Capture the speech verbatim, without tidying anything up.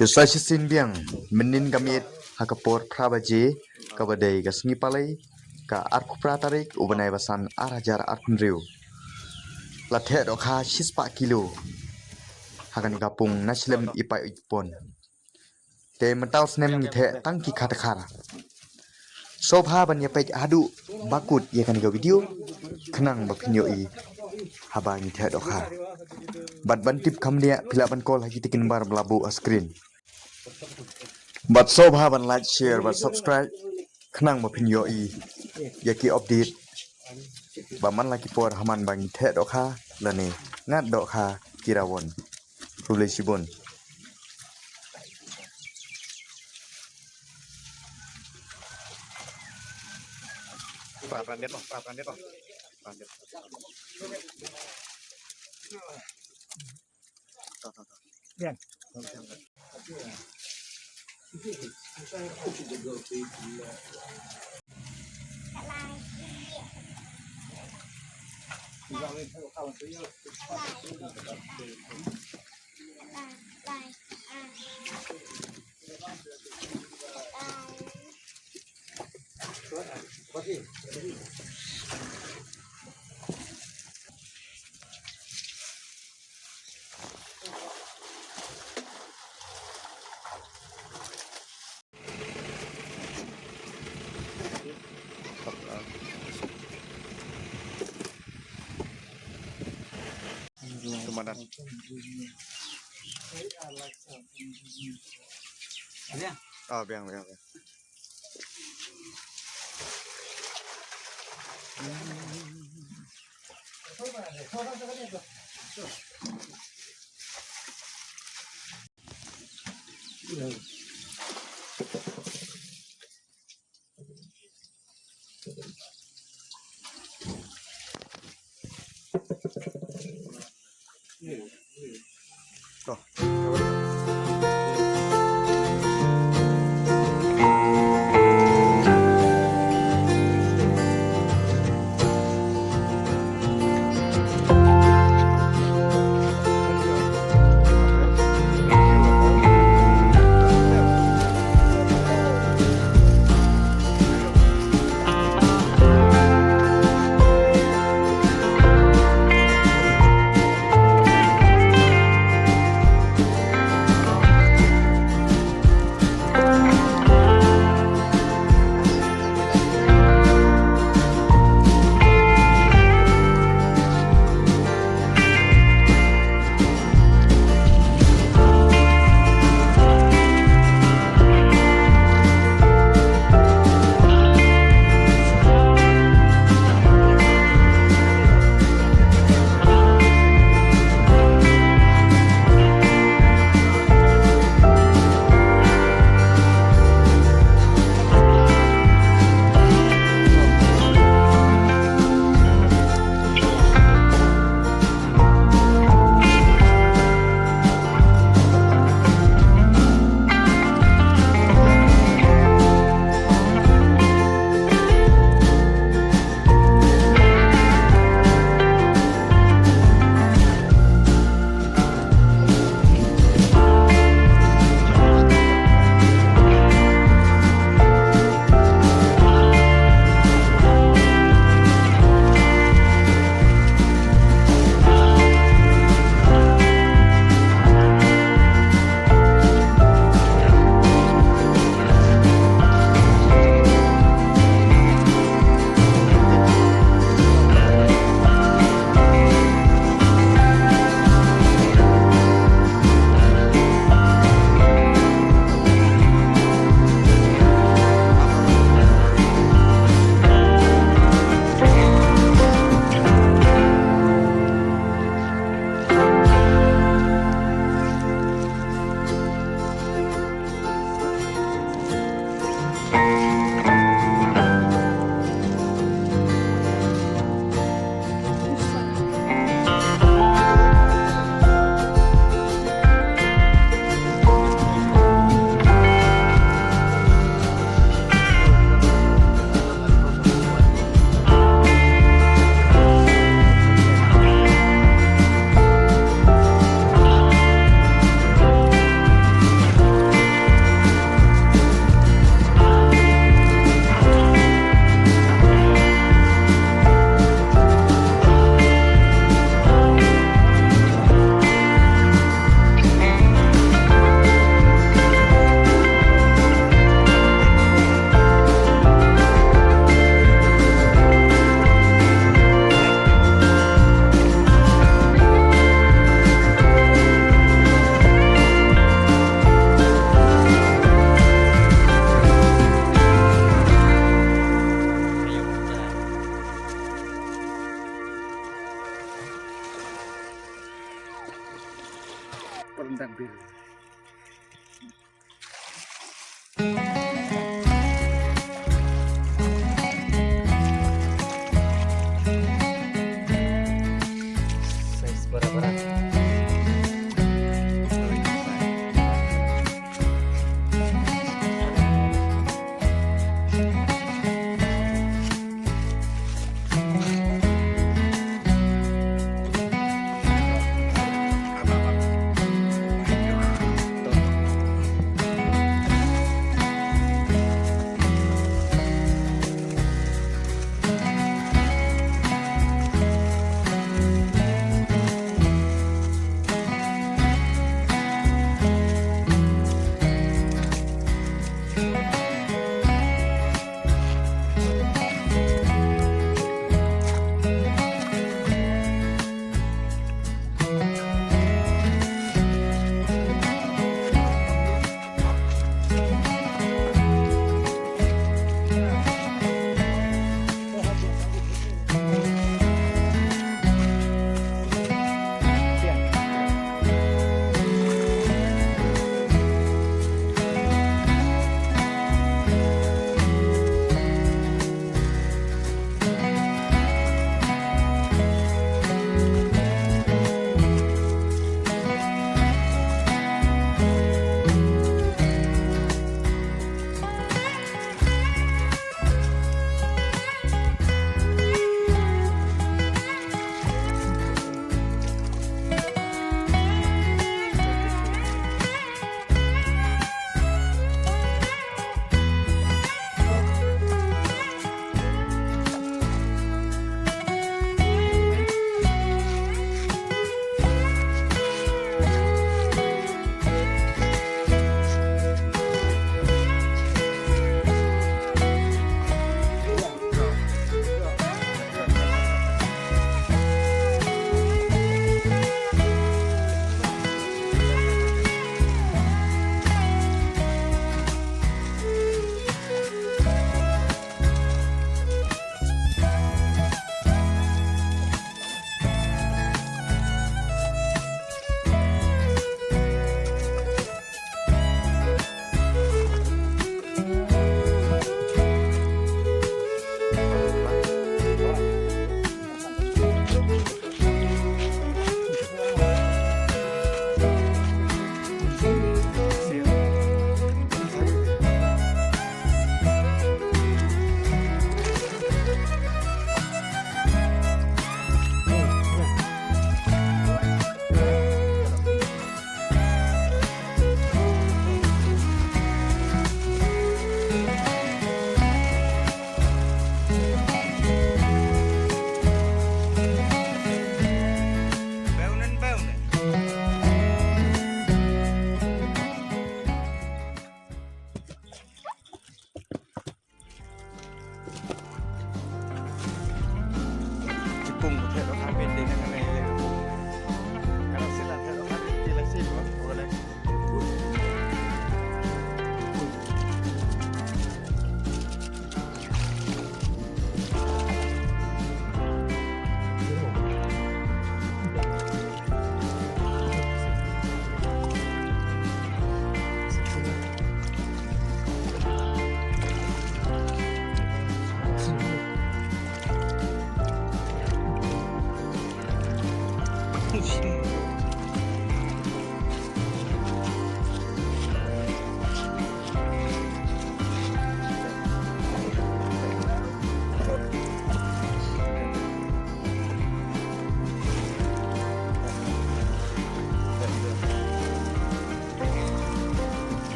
Te sa shisien biang, mynnin ka miet ha ka por phra baje, kaba dei ka sngi Palei, ka arphew phra tarik u bnai ba san ar hajar arphew hynriew. La theh dohkha shispah kilo ha kane ka pung na shlem i Paiujpon. Te mynta u snem ngi theh tang ki kha dkhar. Sngewbha ban ïa peit haduh ba kut ïa kane ka video khnang ba phin ïohi haba ngi theh dohkha. Bad ban tip kham bniah phi lah ban call ha ki tiki number ba la buh ha screen. Bad sngewbha ban like, share bad subscribe khnang ba phin ïohi ïa ki update ba man la ki por ha man ba ngi theh dohkha lane ngat dohkha ki rawon. Khublei shibun. Sumadan. Ah, biang, biang, biang.